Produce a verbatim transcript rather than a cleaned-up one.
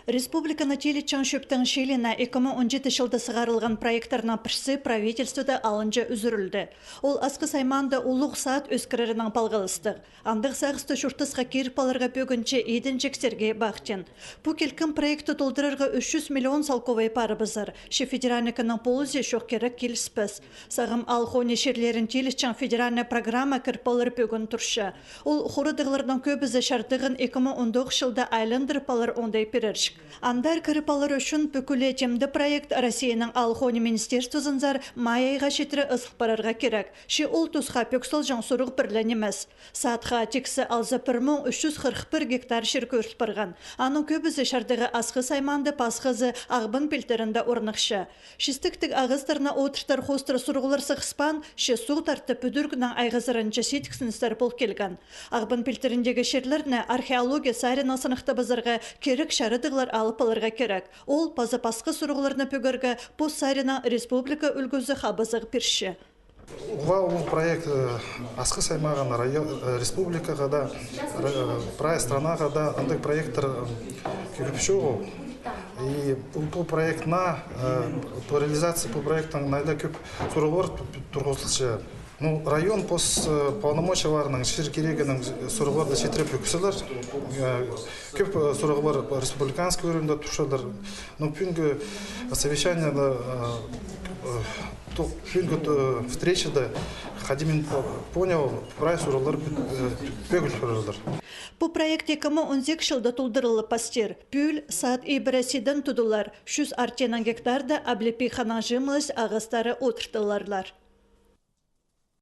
Республиканы тилітчең чӧптің чилиине ікі муң он читі чылда сығарылған проекттарның пірсі правительствода алынҷа ӱзӱрілді. Ол Асхыс аймаанда улуғ сад ӧскірерінең палғалыстығ. Андағ сағыста чуртасха киріп аларға пӧгінче идінҷік Сергей Бахтин. Пу килкім проектті толдырарға ӱс чӱс миллион салковай парыбызар. Че федеральнай кіннің полызии чох кирек киліспес. Сағам аал-хонии чирлерін тилітчең федеральнай программа кіріп алар пӧгін турча. Ол хорадығларның кӧбізі чардығын ікі муң он тоғыс чылда айландырып алар оңдай пирерҷік. Андар кіріп алар ӱчӱн пӱкӱле тимде проект Россияның аал-хонии министерствозынзар май айға читіре ызыл парарға кирек. Че ол тусха пӧк салҷаң сурығ пір ле нимес. Садха тиксі алза пір муң ӱс чӱс хырых пір гектар чир кӧріл парған. Аның кӧбізі чардығы Асхыс аймаанда, пасхазы Ағбан пилтірінде орныхча. Чистектіг ағастарны одыртар хоостыра сурығлар сығыспаан, че суғ тартып пӱдірігнең айғазырынҷа сидіксіністер пол килген. Ағбан пилтіріндегі чирлерні археология саринаң сыныхтабызарға кирек чарыдығлар алып аларға кирек. Ол паза пасха сурығларны пӧгерге пос саринаң республика ӱлгӱзі хабазығ пирче. Уғаа улуғ проект, э, Асхыс аймағына, район, э, республикаға даа, ра-, э, прай странаға даа андағ проекттер, э, кӧп чоғыл. И пу, пу проектнең, э, пу реализация пу проекттің найда кӧп сурығлар ту-, ту-, турғызылча. Ну, район пос, э, полномочияларының, чир кирегінің сурығларны читіре пӧк салар. Э, кӧп, э, сурығлар республиканский уровеньде турчалар. Ну, пӱӱнгі совещаниеде, э, э, Ту-, пӱӱнгі, э, встречада хайди мин по-, понял, прай сурығлар пӱ-, э, пӧгіл сурығлар. Пу проект ікі муң он сигіс чылда толдырылып пастир. Пӱӱл сад ибіре сиден тудылар, чӱс артинаң гектарда облепиханың чыымылыс ағастары одыртыларлар.